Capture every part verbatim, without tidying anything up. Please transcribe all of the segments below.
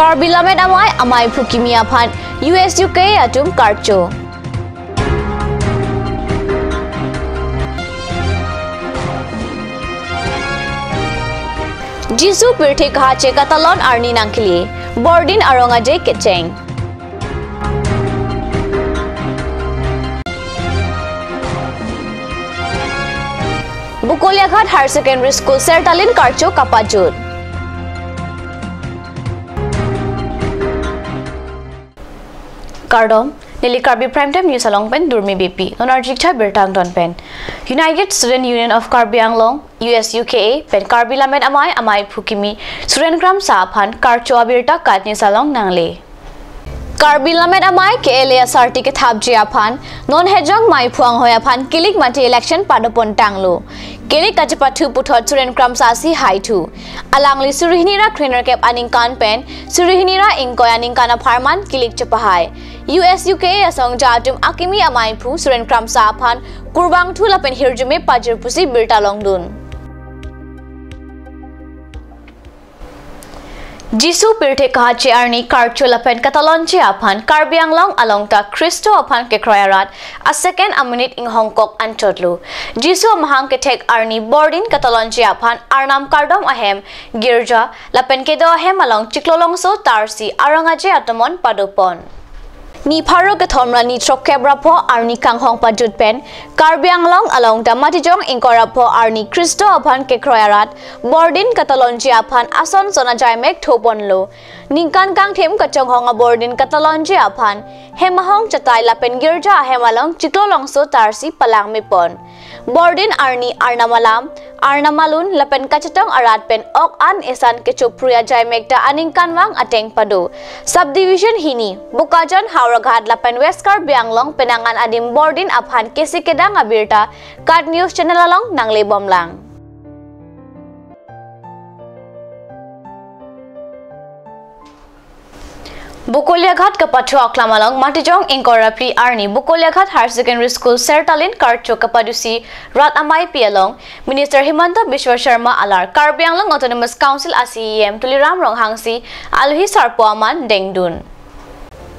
Karbi Lammet Amei, Ameiphu Kimi aphan U S U K A atum karcho. Jisu pirthe kahache katalon arni nangkele, bordin arong aje kecheng. Bokolia Ghat Higher Secondary School sertalin karcho kapajut. Kardom, neli Karbi Prime Time News along pen Durmi Beypi, non arjik tha birta angton pen. United Student Union of Karbi Anglong, U S U K A, pen Karbi Lammet Amei, Ameiphu Kimi Suren Kramsa aphan karcho abirta KAT News along nangle. Karbi Lammet Amei K L A asarti kethapji aphan, non hejong meiphu anghoi aphan kilik mate election padopontanglo. Kilik kachepathu puthot Suren Kramsa si haithu. Alangli suri hini ra krenerkep aningkan pen suri hini ra ingkoi aningkan apharman kilik chepahai. U S U K A asongja atum akimi ameiphu Suren Kramsa aphan kurvangthu lapen hirjume pajir pusi birta longdun. Jisu pirthe kahache arni karcho lapen katalonche aphan Karbi Anglong along ta Khristo aphan kekroi arat a second a minute inghongkok anchotlo. Jisu amahang kethek arni bordin katalonche aphan Arnam kardom ahem girja lapen kedo ahem along chiklolongso tarsi arong aje atomon padopon. Ni pharo kethom ra ni throkkep ra pho arni kanghong pajut pen Karbi Anglong along ta Matijong ingkoi ra pho arni Khristo aphan kekroi arat bordin katalonche aphan ason son ajaimek thoponlo. Ningkan kangthim kachonghong abordin katalonche aphan hem ahong chatai lapen girja ahem along chiklolongso tarsi palangmepon. Bordin arni Arnam alam, Arnam alun lapen kachetong arat pen ok an esan kechoprui ajaimek ta aningkanvang ateng pado. Subdivision hini, Bokajan, Howraghat lapen West Karbi Anglong penang an adim bordin aphan kesi kedang abirta KAT News Channel along nanglebomlang. Bokolia Ghat kapathu aklam along Matijong ingkoi ra phli arni Bokolia Ghat Higher Secondary School sertalin karcho kapadusi rat ameipi along Minister Himanta Biswa Sarma alar Karbi Anglong Autonomous Council a C E M Tuliram Ronghang si alohi sarpo aman dengdun.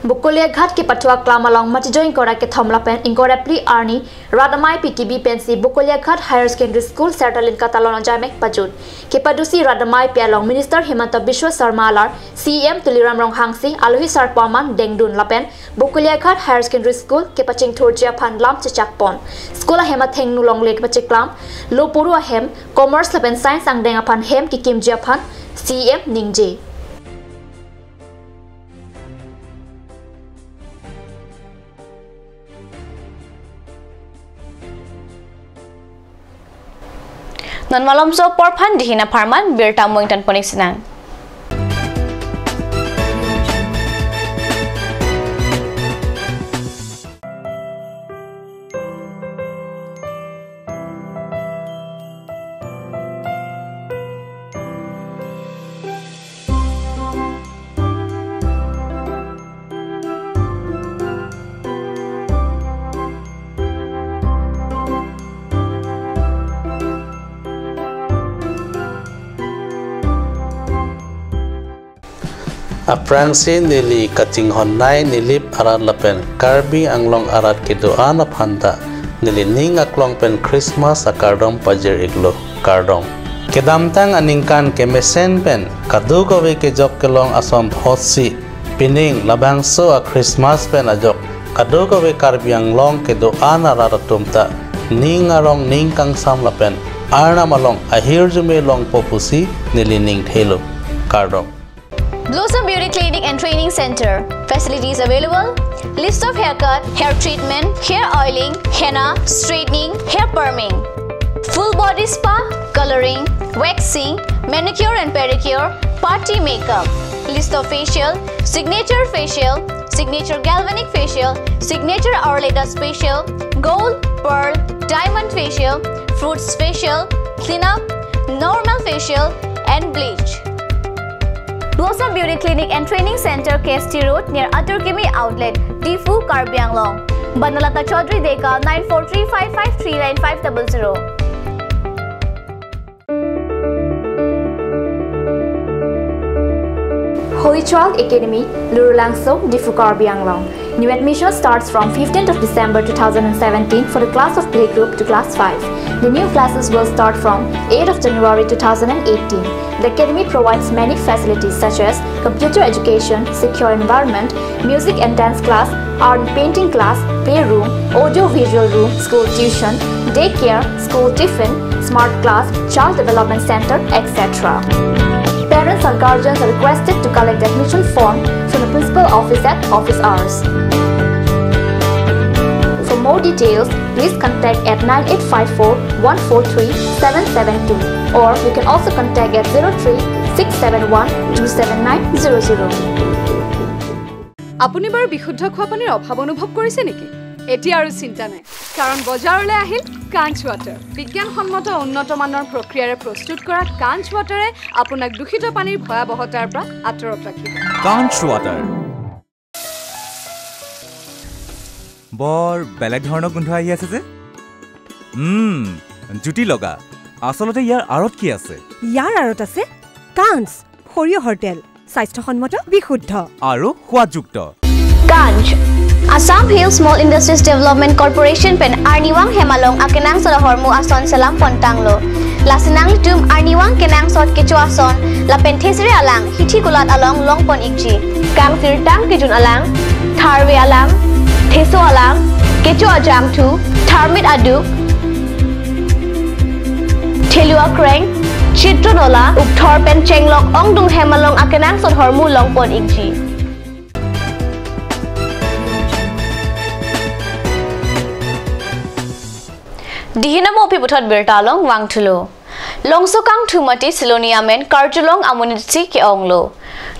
Bokolia Ghat kepathu aklam along Matijong ingkoi ra kethom lapen ingkoi ra phli arni rat ameipi kebi pensi Bokolia Ghat Higher Secondary School sertalin katalon ajaimek pajut. Kepadusi rat ameipi along Minister Himanta Biswa Sarma alar C E M Tuliram Ronghang si alohi sarpo aman dengdun lapen Bokolia Ghat Higher Secondary School kepachingthurji aphan lam chechakpon. School ahem athengno longle kepacheklam, lo poru ahem, commerce lapen science angdeng aphan hem kekimji aphan C E M ningje. Non malomso porphan dihin apharman birta mo ingtonpon-ik sinang. Aphrangsi neli kachinghonnei Nilip arat lapen Karbi Anglong arat kedo-an aphan ta neli ning aklong pen Christmas akardom pajir-iklo, kardom. Kedamtang aningkan kemesen pen kadokave kejok kelong ason thotsi pining labangso a Christmas pen ajok kadokave Karbi Anglong kedo-an arat atum ta ning arong ning kangsam lapen Arnam along ahirjume longpo pusi neli ning thelo, kardom. Blossom Beauty Clinic and Training Center. Facilities available: list of haircut, hair treatment, hair oiling, henna, straightening, hair perming, full body spa, coloring, waxing, manicure and pedicure, party makeup, list of facial, signature facial, signature galvanic facial, signature Ayurveda facial, gold, pearl, diamond facial, fruits facial, cleanup, normal facial, and bleach. Blossom Beauty Clinic and Training Center, K S T Road, near Atur Kimi Outlet, Diphu, Karbi Anglong. Banalata Chaudhary Deka, nine four three five five three nine five double zero. Child Academy, Lurulangso, Diphu, Karbi Anglong. New admission starts from fifteenth of December two thousand seventeen for the class of playgroup to class five. The new classes will start from eighth of January two thousand eighteen. The academy provides many facilities such as computer education, secure environment, music and dance class, art and painting class, playroom, audio visual room, school tuition, daycare, school tiffin, smart class, child development center, et cetera. Parents or guardians are requested to collect admission form from the principal office at office hours. For more details, please contact at nine eight five four one four three seven seven two, or you can also contact at zero three six seven one two seven nine zero zero. আপুনি বাৰু বিশুদ্ধ খোৱা পানীৰ অভাৱ অনুভৱ কৰিছে নেকি? এতিয়া আৰু চিন্তা নাই, কাৰণ বজাৰলৈ আহিল কাঞ্চ ৱাটাৰ। বিজ্ঞানসন্মত উন্নত মানৰ প্ৰক্ৰিয়াৰে প্ৰস্তুত কৰা কাঞ্চ ৱাটাৰে আপোনাক দূষিত পানীৰ ভয়াৱহতাৰ পৰা আঁতৰত ৰাখিব। কাঞ্চ ৱাটাৰ। বৰ বেলেগ ধৰণৰ গোন্ধ আহি আছে যে। উম, জুতি লগা। আচলতে ইয়াৰ আঁৰত কি আছে? ইয়াৰ আঁৰত আছে কাঞ্চ, সৰিয়হৰ তেল, স্বাস্থ্যসন্মত, বিশুদ্ধ আৰু সোৱাদযুক্ত। Kanch, Assam Hill Small Industries Development Corporation pen arnivang hem along akenangsot ahormu ason selam pontanglo. Lasi nanglitum arnivang kenangsot kecho ason lapen thesere alang hithi kulat along longpon ikji. Kangsirtang kejun alang, tharve alang, theso alang, kecho ajangthu, tharmit aduk, thelu akreng, chitro nola, ukthor pen chenglok ongdung hem along akenangsot ahormu longpon ikji. Dihina mo pi puthot birta along vangthulo. Longsokangthu mate Siloni amen karjulong amonit si ke-onglo.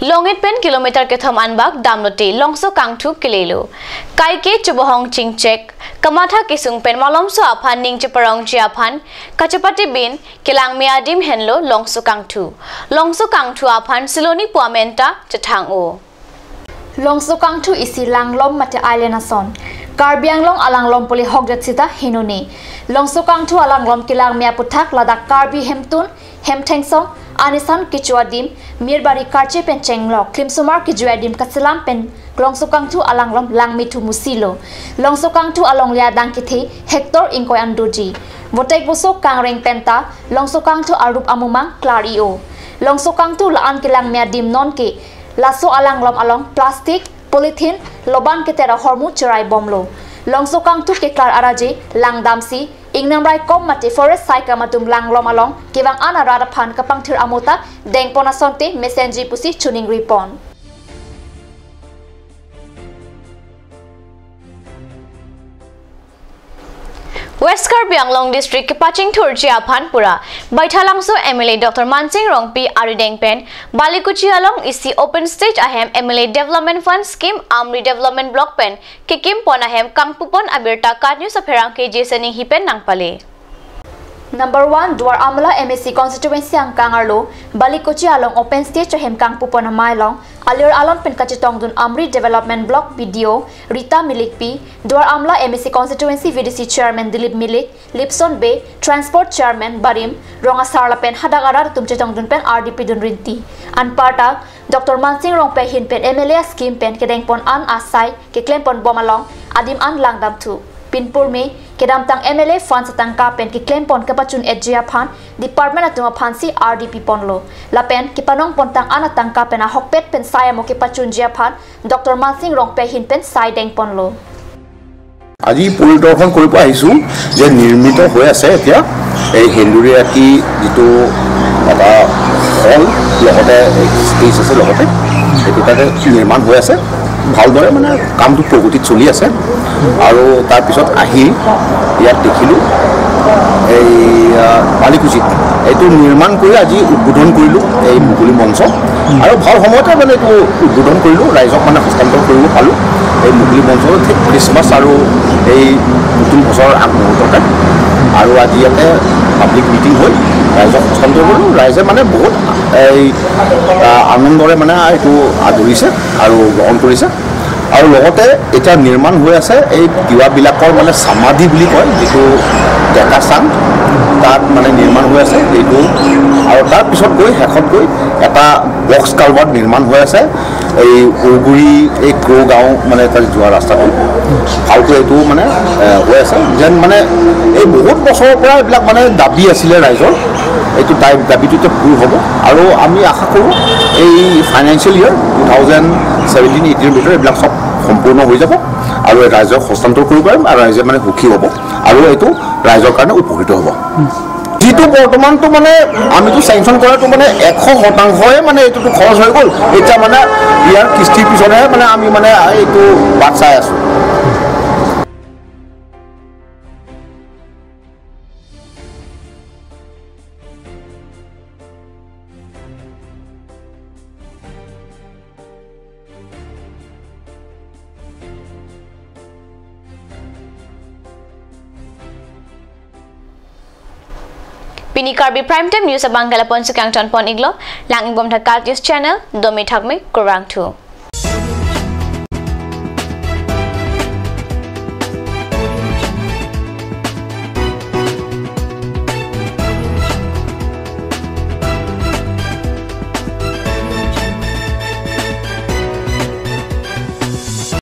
Longit pen kilometer kethom anbak damlote Longsokangthu kelelo. Kaike chubohong chingchek, kamatha kesung pen malomso aphan ning cheparongji aphan, kachepate bin, kelangme adim henlo Longsokangthu. Longsokangthu aphan Siloni pu amen ta chethang-o. Longsokangthu isi langlom mate island ason. Karbi Anglong alanglom pule hokdet sita hinone. Longsokangthu alanglom kelangme aputhak ladak Karbi hemtun, hemthengsong, anisan kecho adim, mirbari karche pen chenglok, klimsomar kejui adim kaselam pen Longsokangthu alanglom langmethu musilo. Longsokangthu alongle adang kethe hectare ingkoi an doji. Votek boso kangreng penta Longsokangthu arup amumang klar-i-o. Longsokangthu la-an kelangme adim nonke laso alanglom along plastic, polythene, loban keter ahormu cherai bomlo. Longsokangthu keklar araje langdamsi ingnam raikom mate forest saikam atum langlom along kevang an arat aphan kapangthir amo ta dengpon asonte mesenji pusi chuningripon. West Karbi Anglong District kepachingthurji aphan pura Baithalangso M L A Doctor Mansing Rongpi arideng pen Balikuchi along isi open stage ahem M L A Development Fund Scheme Amri Development Block pen kekimpon ahem kangpupon abirta KAT News apherangke Jason Enghi pen nangpale. Number one, Duar Amla M A C constituency angkang arlo Balikuchi along open stage ahem kangpupon amei along alir alon pen kachetongdun Amri Development Block B D O Rita Milikpi, Duar Amla M A C constituency V D C chairman Dilip Milik, Lipson Bey, transport chairman Barim, rong asar lapen hadak arat atum chetongdun pen ardi pidun rinti. Anparta Doctor Mansing Rongpi ahin pen M L A scheme pen kedengpon an asai keklempon bom along adim an langdamthu. Pinpur me kedamtang M L A funds atangka pen keklempon kepachun-etji aphan department atum aphansi ardi piponlo. Lapen kepanongpontang an atangka pen ahokpet pen sai amo kepachunji aphan Doctor Mansing Rongpi ahin pen sai dengponlo. আজি পৰিদৰ্শন কৰিব আহিছোঁ যে নিৰ্মিত হৈ আছে এতিয়া এই সেন্দুৰী আটি যিটো এটা হল, লগতে স্পেচ আছে, লগতে সেইটো তাতে নিৰ্মাণ হৈ আছে। ভালদৰে মানে কামটো প্ৰগতিত চলি আছে। আৰু তাৰপিছত আহি ইয়াত দেখিলোঁ এই, আহ, বালিকুছিত এইটো নিৰ্মাণ কৰি আজি উদ্বোধন কৰিলোঁ এই মুকলি মঞ্চ। আৰু ভাল সময়তে মানে এইটো উদ্বোধন কৰিলোঁ, ৰাইজক মানে হস্তান্তৰ কৰিব পালোঁ এই মুকলি মঞ্চ ঠিক খ্ৰীষ্টমাছ আৰু এই নতুন বছৰৰ আগমুহূৰ্ততে। আৰু আজি ইয়াতে পাব্লিক মিটিং হৈ ৰাইজক হস্তান্তৰ কৰিলোঁ। ৰাইজে মানে বহুত এই, আহ, আনন্দৰে মানে এইটো আদৰিছে আৰু গ্ৰহণ কৰিছে। আৰু লগতে এতিয়া নিৰ্মাণ হৈ আছে এই তিৱাবিলাকৰ মানে সমাধি বুলি কয়, যিটো ডেকা চাং, তাত মানে নিৰ্মাণ হৈ আছে এইটো। আৰু তাৰ পিছত গৈ শেষত গৈ এটা বক্স কালভাৰ্ট নিৰ্মাণ হৈ আছে এই ঔগুৰি, এই ক্ৰ' গাঁও মানে তাত যোৱা ৰাস্তাটো ভালকৈ এইটো মানে এ, হৈ আছে। যেন মানে এই বহুত বছৰৰ পৰা এইবিলাক মানে দাবী আছিলে ৰাইজৰ, এইটো টাইপ দাবীটো এতিয়া পূৰ হ'ব। আৰু আমি আশা কৰোঁ এই ফাইনেন্সিয়েল ইয়াৰ টু থাউজেণ্ড ছেভেণ্টিন এইটিনৰ ভিতৰত এইবিলাক চব সম্পূৰ্ণ হৈ যাব আৰু ৰাইজক হস্তান্তৰ কৰিব পাৰিম আৰু ৰাইজে মানে সুখী হ'ব আৰু এইটো ৰাইজৰ কাৰণে উপকৃত হ'ব। যিটো বৰ্তমানটো মানে আমিতো চেংচন কৰাটো মানে এশ শতাংশই মানে এইটোতো খৰচ হৈ গ'ল। এতিয়া মানে ইয়াৰ কিস্তিৰ পিছতহে মানে আমি মানে এইটো বাট চাই আছোঁ। Pini Karbi Prime Time News abang kalapon sukang ton pon iglo, lang ingbom tha Karbi News Channel, domi thakmi kurang thu.